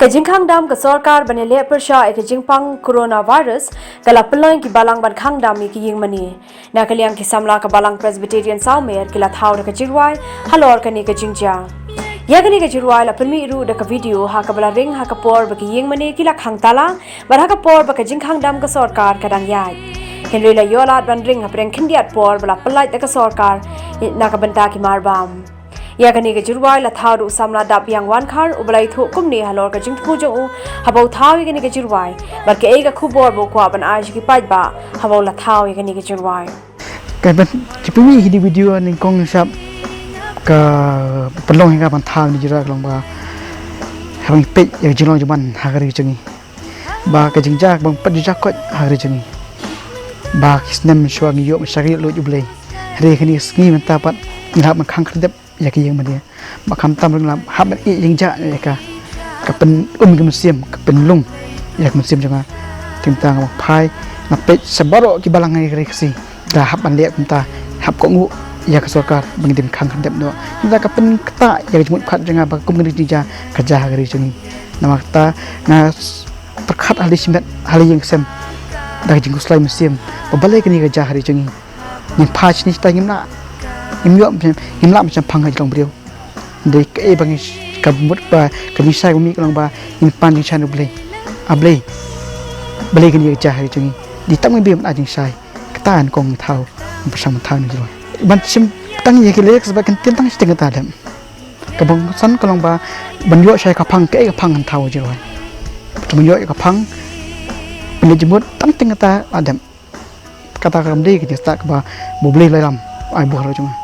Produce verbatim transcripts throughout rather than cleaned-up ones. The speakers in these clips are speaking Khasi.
Ka jingkhang dam ka sorkar ban ïaleh pyrshah ïa ka jingpang coronavirus ka la pynlong ïa ki balang ban khang dam ïa ki ïing mane. Na ka liang ki samla ka Balang Presbyterian Sawmer ki la thaw da ka jingrwai halor kane ka jingjia. Ïa kane ka jingrwai la pynmih ruh da ka video ha kaba la ring ha ka por ba ki ïing mane ki la khang tala bad ha ka por ba ka jingkhang dam ka sorkar ka dang ïaid. Hynrei la ïoh lad ban ring hapdeng khyndiat por ba la pyllait da ka sorkar na ka bynta ki marbam. Ïa kane ka jingrwai la thaw da u samla Dap Biang Wankhar uba la ïathuh kumne halor ka jingthmu jong u haba u thaw ïa kane ka jingrwai bad kaei ka khubor ba u kwah ban ai sha ki paidbah haba u la thaw ïa kane ka jingrwai. Ka ban, ki pynmih hi di video nyngkong shap ka pynlong hi ka ban thaw ni jira ka long ba ha ban peit ïa ka jinglong jingman ha ka ri jong ngi. Ba ka jingjia ka ban pat jingjia koit ha ka ri jong ngi. Ba ki snem shuwa ngi ïoh ma shakri lut U Blei. Hynrei kane ka sngi mynta pat ngi hap ban khang khyrdep ïa ka ïing mane. Ba khamtam ruh ngi la hap ban ïeh ïeng jia ïa ka, ka pynum ka mynsiem, ka pynlung ïa ka mynsiem jong nga. Te mynta nga phai, nga peit sa baroh ki balang ha ri Khasi. Da hap ban leh kumta, hap kohnguh ïa ka sorkar ba ngin ym khang khyrdep noh. Mynta ka pynktah ïa ka jingmut khat jong nga ba kum kane ka jingjia ka jia ha ka ri jong ngi. Namar kata nga pyrkhat ha la shimet ha la ïing sem da ka jingkhuslai mynsiem ba balei kane ka jia ha ri jong ngi. Ngim phai shane shatai ngim lah. Ngim ïoh, ngim lah ban shemphang ha ka jinglong briew. Hynrei kaei ba ngi, ka mut ba ka jingshai ba mih ka long ba ngin pan jingshai na U Blei. A Blei, balei kane ka jia ha ri jong ngi. Dei tang ma U Blei ban ai jingshai. Kata nyngkong ngi thaw, ngi pyrshang ban thaw na U Blei. Ban shim tang ïa ki lyrics ba kyntien tang shiteng kata dep. Kaba ngi san ka long ba ban ïoh shai ka phang, kaei ka phang ngan thaw jingwai. Ban ïoh ïa ka phang, ban ïa jingmut tang shiteng kata la dep. Kata kam dei ka jingstad kaba U Blei u la ïalam ai buh ha la jong nga.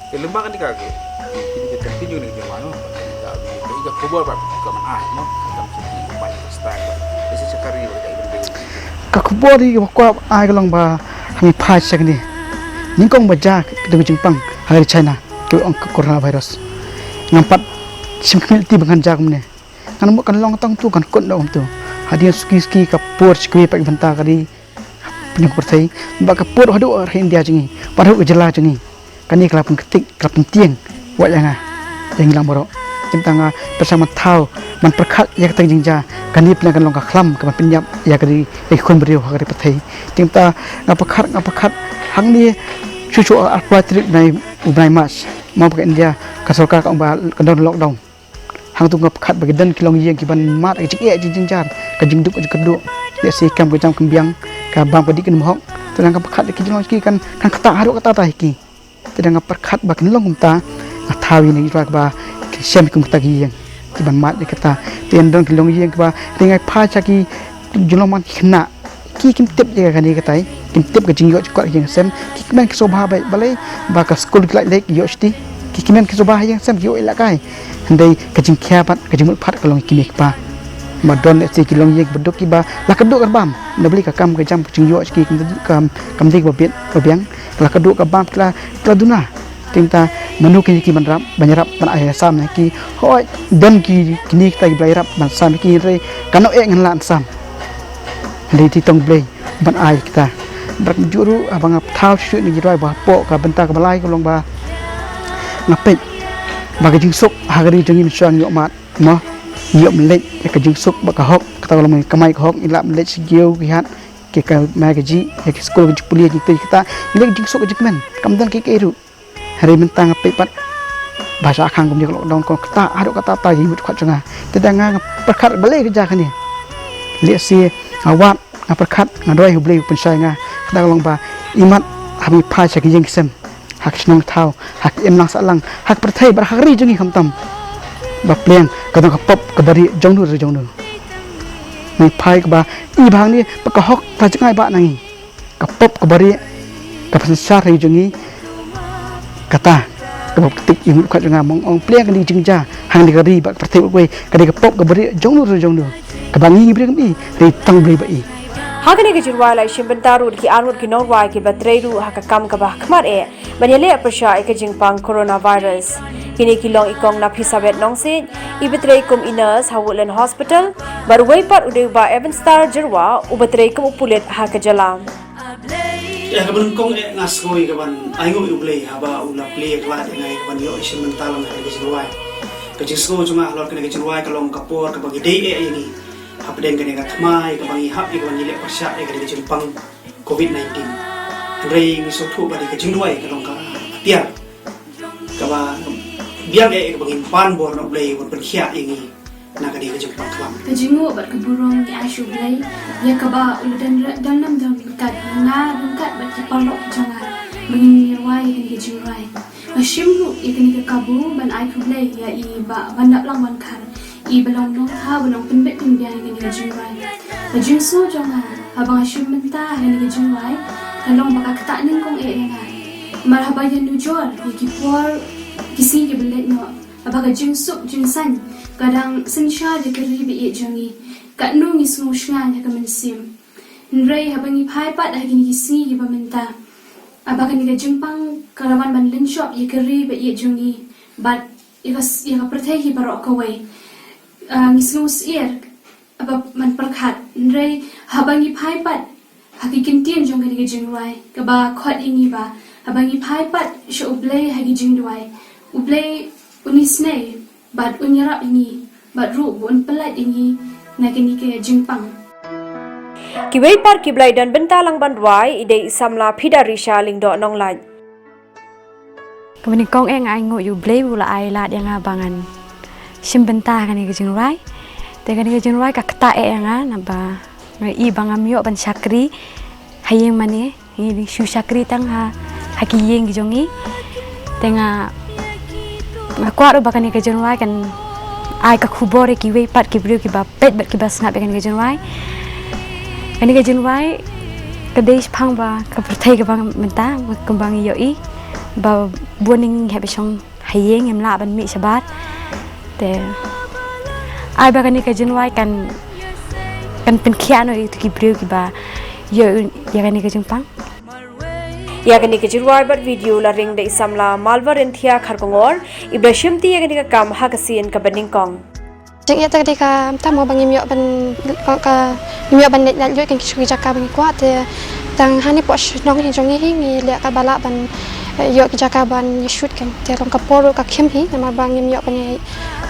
Te lem bad kane ka, kine ki continue ne ki jingwan, ka, ka, ka khubor ba ka man ai, no, ka kam ki, ki, ki, ki stad, ka, ka si chakari, ka, ka, ka, ka khubor ri ba kwah ai ka long ba ha ngi phai sha kane. Nyngkong ba jia ka dei ka jingpang ha ri China, ka ong ka coronavirus. Ngam pat shim khmih lynti ba kan jia kumne. Ngan mut kan long tang tu, kan kut noh kumtu. Hadien suki suki ka por shi kwi pat ki bynta ka ri pynïaid pyrthei, ba ka pud haduh ha India jong ngi, ba haduh ka jylla jong ngi. Kane ka la pynkyrtiat, ka la pyntieng wat ïa nga, ïa ngi lang baroh. Te mynta nga pyrshang ban thaw, ban pyrkhat ïa kata ka jingjia, kane pynban kan long ka khlam ka ban pynïap ïa ka ri, ïa ki khun briew ha ka ri pyrthei. Te mynta nga pyrkhat, nga pyrkhat hangne shuh shuh arphew tarik u bnai, u bnai March, mo ba ka India, ka sorkar ka ong ba ka don lockdown. Hangtu nga pyrkhat ba ki don ki longïing ki ban mad ka jingeh jingjynjar, ka jingduk ka jingkyrduh. Lehse kam ka jam kam biang, ka bam ka dih ka nym hok. Te nga pyrkhat ki jinglong ki kan, kan ktah haduh katta katta hi ki. Te nga pyrkhat ba kin long kumta, nga thaw ïa kine ki ba kin shem kum kata ki ïing ki ban mad ïa kata. Te don ki longïing kiba ring ai pha sha ki jinglong man ki khynnah. Ki kim tip ïa kane katai, kim tip ka jingïoh jingkot ïing sem, ki kmen ki sngewbha ba balei ba ka skul ki la leit ïoh shuti, ki kmen ki sngewbha ïing sem ki ïoh ïalehkai. Hynrei ka jingkhia pat ka jingmut pat ka long ki kmie ki kpa. Ba don lehse ki longïing ba duk kiba la kyrduh kyrpang, na balei ka kam ka jam ka jingïoh ki kam, kam dei ba biang, ba biang, la kyrduh ka bam ki la, ki la duna. Te mynta mano kine ki ban rap, ban ïarap, ban ai sam na ki. Hooid, don ki, kine kita ki ba la ïarap ban sam ki, hynrei kano eh ngan lah ban sam. Hynrei te tang Blei ban ai kita. Bad juh ruh haba nga thaw shuh shuh na ki jingrwai ba hapoh ka bynta kaba lai ka long ba nga peit ba ka jingsuk ha ka ri jong ngi mynshuwa ngi ïoh mad, mo, ngi ïoh mleit ïa ka jingsuk bad ka hok, kata ka long ngi kamai ka hok, ngi lah mleit sha kiew ki hat, ki kamai ka jingïa ki skul ka jingpule jingtei kata, mleit ka jingsuk ka jingkmen, kam don kiei kiei ruh. Hynrei mynta nga peit pat ba shah khang kumne ka lockdown, ka ktah haduh katta katta ïa ki mut khot jong nga. Te da nga, nga pyrkhat balei ka jia kane. Lehse nga wad, nga pyrkhat, nga duwai ha U Blei u pynshai ïa nga. Kata ka long ba imat haba ngi phai sha ki ïing ki sem, ha ki shnong ki thaw, ha ki imlang sahlang, ha ka pyrthei bad ha ka ri jong ngi khamtam, ba pliang ka don ka pop kaba rieh jong nu re jong nu. Ngi phai kaba i ba hangne ba ka hok ka jngai ba na ngi. Ka pop kaba rieh, kaba synshar ha ri jong ngi. Kata kaba ktik ïa u mut khot jong nga, mong ong pliang kane ka jingjia hangne ka ri bad ka pyrthei bad kawei, ka dei ka pop kaba rieh jong nu re jong nu, kaba ngi ngi briew ngim i, hynrei tang Blei ba i. Ha kane ka jingrwai la shim bynta ruh da ki arngut ki nongrwai kiba trei ruh ha ka kam kaba khmat eh ban ïaleh pyrshah ïa ka jingpang coronavirus. Kine ki long i Kong Naphisabeth Nongsiej, iba trei kum i nurse ha Woodland Hospital, bad uwei pat u dei u Bah Evan Star Jyrwa, uba trei kum u pulit ha ka jylla. Ïa kaba nyngkong eh nga sngew ïa kaban ainguh ïa U Blei haba u la plie ïa ka lad ïa nga ïa kaban ïoh shim bynta lang ha kane ka jingrwai. Ka jingsngew jong nga halor kane ka jingrwai ka long ka por kaba ngi dei eh ïa ngi hapdeng kane ka thymmai kaba ngi hap ïa kaba ngi leh pyrshah ïa kane ka jingpang covid nineteen. Hynrei ngi sngewthuh ba dei ka jingduwai ka long ka atiar kaba biang eh kaba ngin pan bor na U Blei ban pynkhiah ïa ngi na kane ka jingpang khlam. Ka jingnguh bad ka burom ngi ai sha U Blei ïa kaba u la don, don nam don ryngkat ïa nga ryngkat bad ki paralok ki jong nga ba ngin ïa rwai ïa kane ka jingrwai. Nga shim ruh ïa kane ka kabu ban ai khublei ïa i Bah Vanlaplang Wankhar, i ba long nongthaw ba long pynbeit pynbiang ïa kane ka jingrwai. Ka jingsngew jong nga haba nga shim bynta ha kane ka jingrwai ka long ba ka ktah nyngkong eh ïa nga. Namar haba ïanujor ïa ki por ki sngi kiba leit noh, haba ka jingsuk jingsaiñ ka dang synshar ïa ka ri ba ïeit jong ngi, katno ngi sngew shngaiñ ha ka mynsiem. Hynrei haba ngi phai pat ha kine ki sngi kiba mynta, haba kane ka jingpang ka la wan ban lynshop ïa ka ri ba ïeit jong ngi bad ïa ka, ïa ka pyrthei hi baroh kawei. Ah, ngi sngew syier haba man pyrkhat. Hynrei haba ngi phai pat ha ki kyntien jong kane ka jingrwai kaba khot ïa ngi ba haba ngi phai pat sha U Blei ha ki jingduwai, U Blei un isynei bad un ïarap ïa ngi bad ruh ba un pyllait ïa ngi na kane ka jingpang. Kiwei pat kiba la ïadon bynta lang ban rwai i dei i samla Phidarisha Lyngdoh Nonglait. Kaba nyngkong eh nga ainguh ïa U Blei ba u la ai lad ïa nga ba ngan shim bynta ha kane ka jingrwai. Te kane ka jingrwai ka ktah eh ïa nga naba nga i ba ngam ïoh ban shakri ha ïing mane. Ngi dang shu shakri tang ha, ha ki ïing ki jong ngi. Te nga, nga kwah ruh ba kane ka jingrwai kan ai ka khubor ïa kiwei pat ki briew kiba peit bad kiba sngap ïa kane ka jingrwai. Kane ka jingrwai ka dei shaphang ba ka pyrthei kaba mynta, kaba ngi ïohi ba bun ngi hap shong ha ïing, ngim lah ban mih shabar. Te ai ba kane ka jingrwai kan, kan pynkhiah noh ïa kito ki briew kiba ïoh ïa kane ka jingpang. Ïa kane ka jingrwai bad video la ring da i samla Malvarinthia Kharkongor, iba la shimti ïa kane ka kam ha ka sien kaba nyngkong. Jingeh te ka dei ka, mynta mo ba ngim ïoh ban, ka, ka, ngim ïoh ban leit lait luid kan ki shu ki jaka ba ngi kwah, te tang hangne hapoh shnong hi jong ngi hi ngi leh kaba lah ban, eh, ïoh ki jaka ban ïa shoot kan. Te long ka por ruh ka khim hi namar ba ngim ïoh ban ïa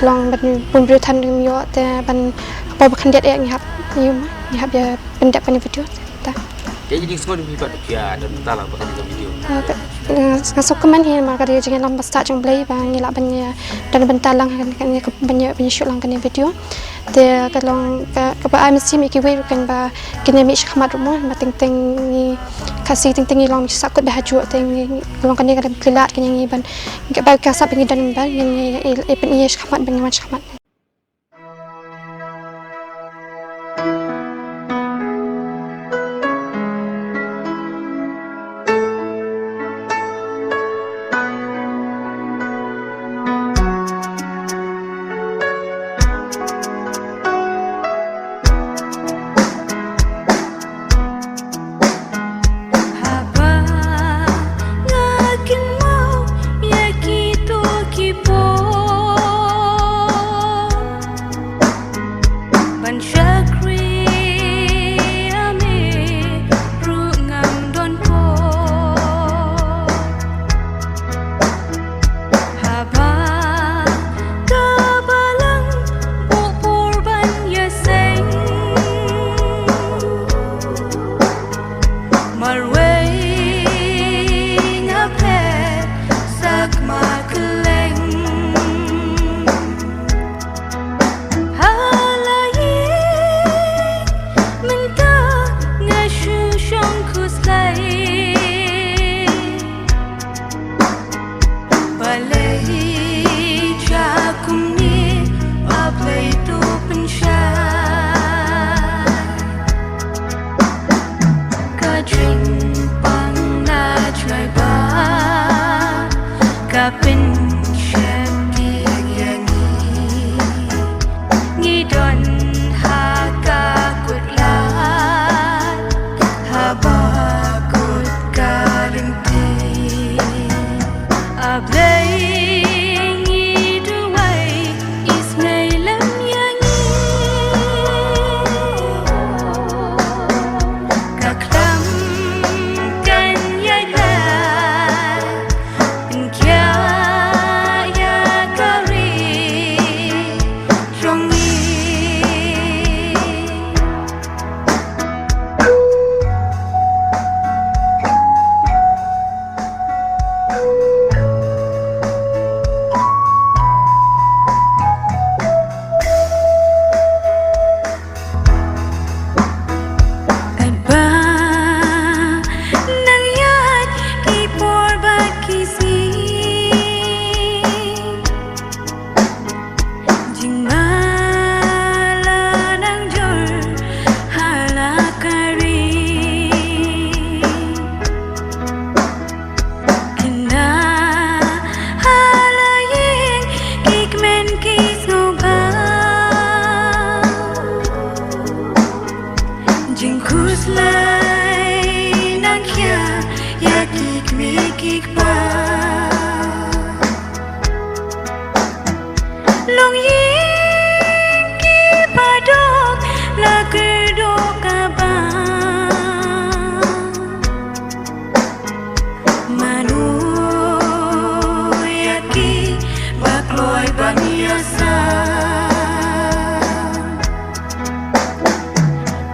long ban bun briew than ngim ïoh te ban ka por ba khyndiat eh ngi hap, ngi hap ïa pyndep kane video. Te ta. Te ïa ki jingsngew jong phi pat ba phi ïa don bynta lang ba kane ka video. Ah, ka, eh, nga sngewkmen hi namar ka dei ka jingïalam ba stad jong U Blei ba ngi lah ban ïa don bynta lang ha kane, kane ka, ban ïa, ban ïa shoot lang kane video. Te ka long ka, kaba ai mynsiem ïa kiwei ruh kan ba kin ïa mih shakhmat ruh mo, ba teng teng ngi Khasi teng teng ngi long sahkut ba hajuh te ngi, ka long kane ka dei ka lad kane ngi ban, ngi ba ka sap ngi don ban ngi, ngi, ngi, ngi pyn ïa shakhmat ban ngi wan shakhmat. Haba nga kynmaw ïa kito ki por ban shakri ïa me ruh ngam don por. Haba ka balang buh por ban ïaseng, marwei nga phet sak ma kylleng. Ha la ïing mynta nga shu shong khuslai. Balei sha kumne, A Blei to pynshai. Ka jingpang na jngai ba ka pynsheptieng ïa ngi. Ngi don ha ka kut lad, ha ba kut ka lynti. A Blei ngi duwai, isynei lem ïa ngi. Ka klam kan ïaid lad, pynkhia ïa ka ri. Ïing ki ba duk la kyrduh ka bam. Mano ïa ki ba kloi ban ïasam?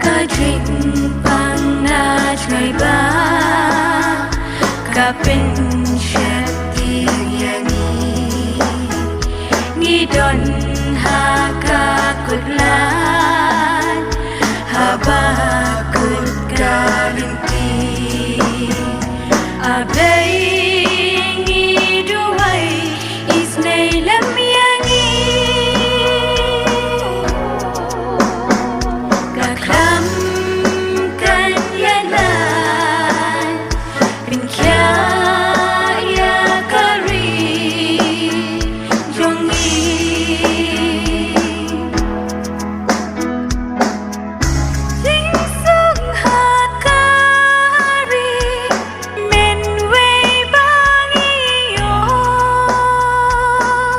Ka jingpang na jngai ba ka pynsheptieng ïa ngi. Ngi don ha ka kut lad, ha ba kut ka lynti. A Blei, ngi duwai, isynei lem ïa ngi. Ka khlam kan ïaid lad, pynkhiah ïa ka ri jong ngi. Jingsuk ha ka ri mynwei ba ngi ïoh,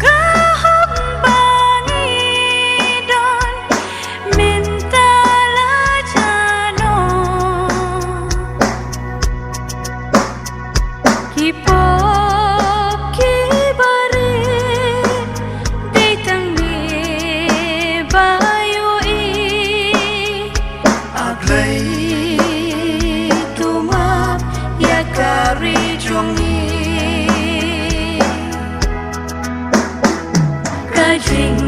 ka hok ba ngi don mynta la jano. Ki pop ki barit dei tang me ba ïohi. A Blei, to map ïa ka ri jong ngi. Ka jing